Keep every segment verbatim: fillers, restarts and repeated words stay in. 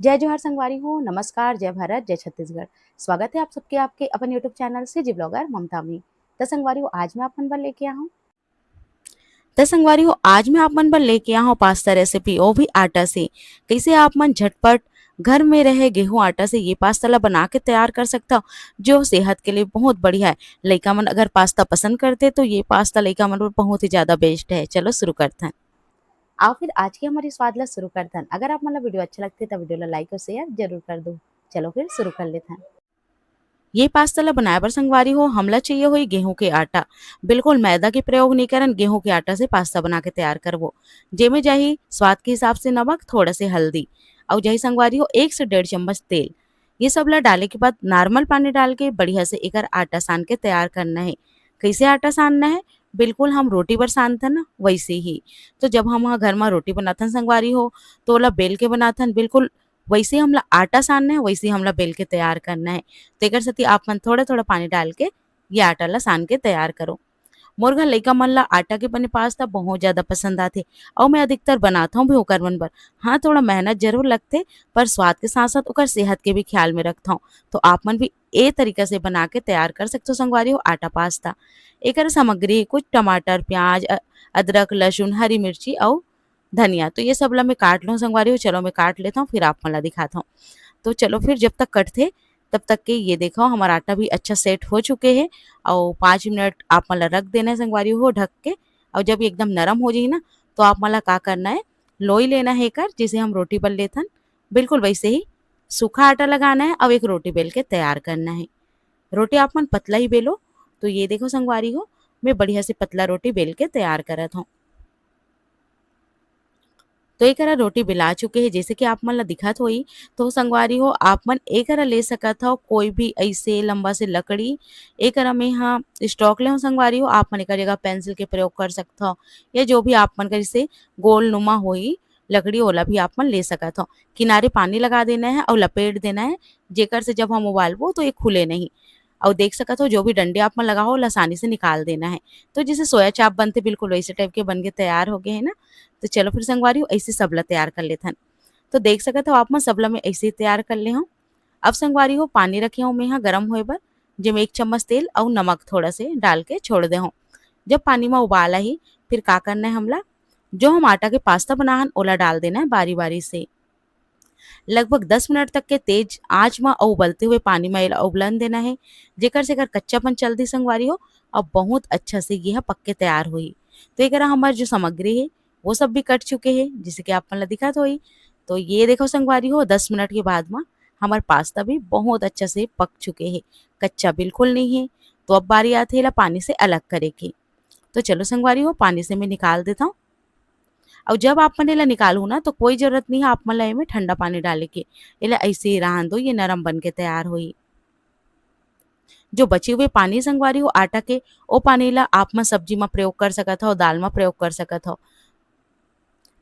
जय जोहार संगवारी हो, नमस्कार, जय भारत, जय छत्तीसगढ़। स्वागत है आप सबके आपके अपन YouTube चैनल सीजी ब्लॉगर ममता में। त संगवारी हो, आज मैं आप मन बर लेके आ हूँ त संगवारी हो, आज मैं आप मन बर लेके आ हूँ पास्ता रेसिपी, वो भी आटा से। कैसे आप मन झटपट घर में रहे गेहूं आटा से ये पास्ता ला बना के तैयार कर सकता हो, जो सेहत के लिए बहुत बढ़िया है। लइका मन अगर पास्ता पसंद करते तो ये पास्ता लइका मन बर बहुत ही ज्यादा बेस्ट है। चलो शुरू करते हैं। आओ फिर आज के हमारी स्वाद ला शुरू करते हैं। अगर आप मन ला वीडियो अच्छा लगते तो वीडियो ला लाइक और शेयर जरूर कर दो। चलो फिर शुरू कर लेते हैं। ये पास्ता ला बनाए बर संगवारी हो, हमला चाहिए होही गेहूं के आटा। बिल्कुल मैदा के प्रयोग नहीं करन, गेहूं के आटा से पास्ता बना के तैयार करबो। जेमे जाही स्वाद के हिसाब से नमक, थोड़ा से हल्दी, अउ जाही संगवारी हो एक से डेढ़ चम्मच तेल। ये सब ला डाले के बाद नॉर्मल पानी डाल के बढ़िया से एकर आटा सान के तैयार करना है। कैसे आटा सानना है? बिल्कुल हम रोटी बर सानथन ना, वैसे ही। तो जब हम ह घर म रोटी बनाथन संगवारी हो, तो ओला बेल के बनाथन, बिल्कुल वैसे हमला आटा सानना है, वैसे हमला बेल के तैयार करना है। तो एकर सेती आप मन थोड़ा-थोड़ा पानी डाल के ये आटा ला सान के तैयार करो। मोर घर लइका मन ला आटा के बने पास्ता बहुत ज्यादा पसंद आथे, अउ मैं अधिकतर बनाथव भी ओकर मन बर। हाँ, थोड़ा मेहनत जरूर लगथे, पर स्वाद के साथ-साथ ओकर सेहत के भी ख्याल में रखथव। तो आप मन भी ए तरीका से बना के तैयार कर सकथो संगवारी हो आटा पास्ता। एकर सामग्री कुछ टमाटर, प्याज, अ, अदरक, लहसुन, हरी मिर्ची अउ धनिया। तो ये सब ला मैं काट लूँ संगवारी हो। चलो मैं काट लेता हूँ, फिर आप मन ला दिखाता हूँ। तो चलो फिर जब तक कटथे तब तक के ये देखो हमारा आटा भी अच्छा सेट हो चुके है। और पाँच मिनट आप मन ला रख देना है संगवारी हो ढक के। और जब ये एकदम नरम हो जाही ना, तो आप मन ला का करना है, लोई लेना है एकर, जैसे हम रोटी बल लेथन, बिल्कुल वैसे ही सूखा आटा लगाना है और एक रोटी बेल के तैयार करना है। रोटी आप मन पतला ही बेलो। तो ये देखो संगवारी हो, मैं बढ़िया से पतला रोटी बेल के तैयार करत हूँ। तो एकरा रोटी बेला चुके हे, जैसे कि आप मन ला दिखत होई। तो संगवारी हो, आप मन एकरा ले सकत हव कोई भी ऐसे लंबा से लकड़ी। एकरा में ह स्टॉक ले हो संगवारी हो, आप मन एकर जगह पेंसिल के प्रयोग कर सकत हव या जो भी आप मन कर जैसे गोल नुमा होई लकड़ी, ओला भी आप मन ले सकत हव। किनारे पानी लगा देना है और लपेट देना है, जेकर से जब हम उबालबो तो ये खुले नहीं। अउ देख सकत हो, जो भी डंडे आप मन लगा हो, ओला आसानी से निकाल देना है। तो जैसे सोया चाप बनथे, बिल्कुल वैसे टाइप के बन के तैयार हो गए है ना। तो चलो फिर संगवारी हो, ऐसे सबला तैयार कर लेथन। तो देख सकत हो आप मन, सबला मैं ऐसे ही तैयार कर ले हूँ। अब संगवारी हो, पानी रखे हूँ मैं यहाँ गरम होए बर, जेमे एक चम्मच तेल अउ नमक थोड़ा से डाल के छोड़ दे हूँ। जब पानी में उबाल आही, फिर का करना है हमला, जो हम आटा के पास्ता बनाहन, ओला डाल देना है बारी-बारी से। लगभग दस मिनट तक के तेज आंच म अउ उबलते हुए पानी म एला उबलन देना हे, जेकर से एकर कच्चापन चल दी संगवारी हो, अउ बहुत अच्छा से ये ह पक के तैयार होही। तो एकरा हमर जो सामग्री हे, वो सब भी कट चुके हे, जैसे कि आप मन ला दिखत होही। तो ये देखो संगवारी हो, दस मिनट के बाद म हमर पास्ता भी बहुत अच्छा से पक चुके हे, कच्चा बिल्कुल नहीं हे। तो अब बारी आथे एला पानी से अलग करे के। तो चलो संगवारी हो, पानी से मैं निकाल देता हूँ। अउ जब आप मन एला निकालहू ना, तो कोई जरूरत नहीं है आप मन ला एमे ठंडा पानी डाले के। एला ऐसे ही रहन दो, ये नरम बन के तैयार होही। जो बचे हुए पानी संगवारी हो आटा के, ओ पानी ला आप मन सब्जी म प्रयोग कर सकत हव, दाल म प्रयोग कर सकत हव।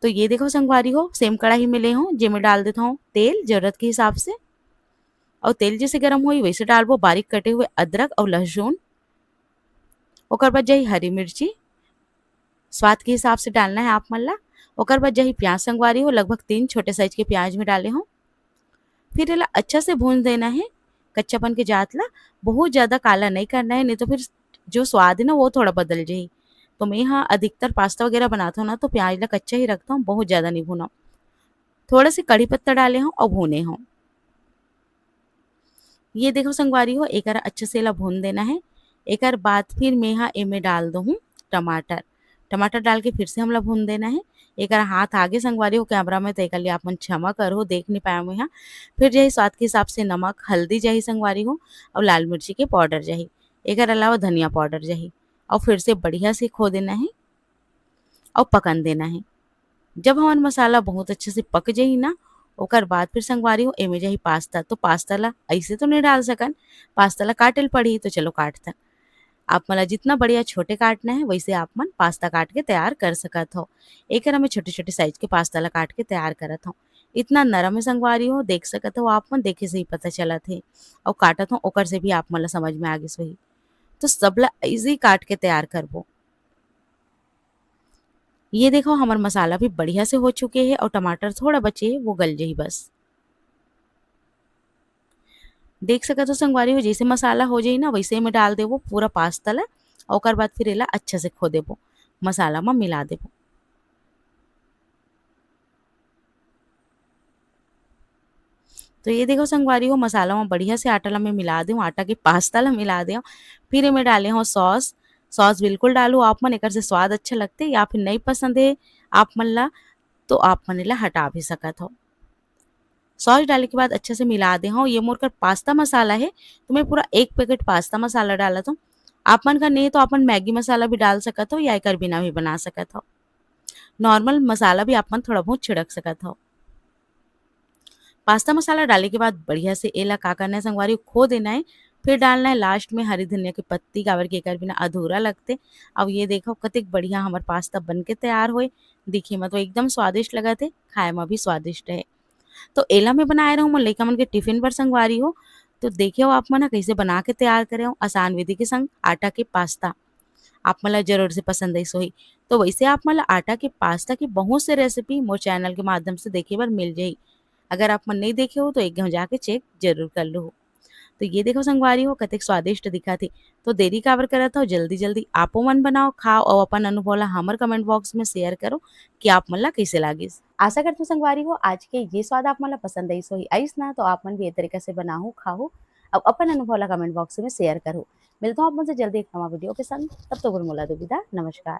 तो ये देखो संगवारी हो, सेम कढ़ाई में ले हूँ, जेमे डाल देता हूँ तेल जरूरत के हिसाब से। और तेल जैसे गरम होही, वैसे डालबो बारीक कटे हुए अदरक और लहसुन, ओकर बाद जाही हरी मिर्ची, स्वाद के हिसाब से डालना है आप मन ला। ओकर बाद जाही प्याज संगवारी हो, लगभग तीन छोटे साइज के प्याज में डाले हूँ। फिर एला अच्छा से भून देना है, कच्चापन के जात ला। बहुत ज़्यादा काला नहीं करना है, नहीं तो फिर जो स्वाद है ना, वो थोड़ा बदल जाही। तो मैं यहाँ अधिकतर पास्ता वगैरह बनाता हूँ ना, तो प्याज ला कच्चा ही रखता हूँ, बहुत ज़्यादा नहीं भूना। थोड़ा से कड़ी पत्ता डाले हूँ और भूने हूँ। ये देखो संगवारी हो, एकर अच्छा से ला भून देना है। एकर बाद फिर मैं हा एमे डाल दूँ टमाटर। टमाटर डाल के फिर से हमला भून देना है। एकर हाथ आगे संगवारी हो कैमरा में, तो एकर लिए आप मन क्षमा करो, देख नहीं पाया मैं हा। फिर जाही स्वाद के हिसाब से नमक, हल्दी जाही संगवारी हो, और लाल मिर्ची के पाउडर जाही। एकर अलावा धनिया पाउडर जाही, और फिर से बढ़िया से खो देना है और पकन देना है। जब हमर मसाला बहुत अच्छे से पक जाही ना, ओकर बाद फिर संगवारी हो एमे जाही पास्ता। तो पास्ता ला ऐसे तो नहीं डाल सकन, पास्ता ला काटे ल पड़ही। तो चलो काटथन। आप मन ला जितना बढ़िया छोटे काटना है, वैसे आप मन पास्ता काट के तैयार कर सकत हो। एकर मैं छोटे-छोटे साइज के पास्ता ला काट के तैयार करत हूँ। इतना नरम है संगवारी हो, देख सकत हो आप मन, देखे से ही पता चलत हे। अउ काटत हूँ, ओकर से भी आप मन ला समझ में आ गिस होही। तो सबला ऐसे ही काट के तैयार करबो। ये देखो, हमर मसाला भी बढ़िया से हो चुके हे और टमाटर थोड़ा बचे हे, वो गल जाही बस। देख सकत हो संगवारी हो, जैसे मसाला हो जाही ना, वैसे में डाल देबो पूरा पास्ता ला, अउ ओकर बाद फिर एला अच्छा से खो देबो, मसाला में मिला देबो। तो ये देखो संगवारी हो, मसाला में बढ़िया से आटा ला मैं मिला देहूँ, आटा के पास्ता ला मिला देहूँ। फिर एमे डाले हूँ सॉस। सॉस बिल्कुल डालू आप मन, एकर से स्वाद अच्छा लगथे, या फिर नहीं पसंद है आप मन ला, तो आप मन एला हटा भी सकत हो। सॉस डाले के बाद अच्छा से मिला दे हूँ। ये मोर कर पास्ता मसाला है, तो मैं पूरा एक पैकेट पास्ता मसाला डालत हूँ। आप मन का नहीं तो आप मन मैगी मसाला भी डाल सकत हो या एकर बिना भी बना सकत हो। नॉर्मल मसाला भी आप मन थोड़ा बहुत छिड़क सकत हो। पास्ता मसाला डाले के बाद बढ़िया से एला का करना है संगवारी, खो देना है। फिर डालना है लास्ट में हरी धनिया के पत्ती, काबर के एकर बिना अधूरा लगथे। अब ये देखो कतेक बढ़िया हमर पास्ता बन के तैयार होए, दिखे में तो एकदम स्वादिष्ट लगत है, खाए में भी स्वादिष्ट है। तो एला मैं बनाए रहूँ मोर लइका मन के टिफिन बर संगवारी हो। तो देखियो आप मन ह कइसे बना के तैयार करे हो आसान विधि के संग आटा के पास्ता। आप मन ला जरूर से पसंद आइस होही। तो वैसे आप मन ला आटा के पास्ता की बहुत से रेसिपी मोर चैनल के माध्यम से देखे बर मिल जाही। अगर आप मन नहीं देखे हो तो एक घाव जाके चेक जरूर कर लो। तो ये देखो संगवारी हो कतेक स्वादिष्ट दिखत हे। तो देरी काबर करत हो, जल्दी जल्दी आपो मन बनाओ, खाओ अउ अपन अनुभव ला हमर कमेंट बॉक्स में शेयर करो कि आप मन ला कइसे लागिस। आशा करथों संगवारी हो आज के ये स्वाद आप मन ला पसंद आइस होही। आइस ना तो आप मन भी ये तरीका से बनाहू, खाहू अउ अपन अनुभव ला कमेंट बॉक्स में शेयर करो। मिलता हूँ आप मन से जल्दी एक नवा वीडियो के संग, तब तक बर मोला दो विदा, नमस्कार।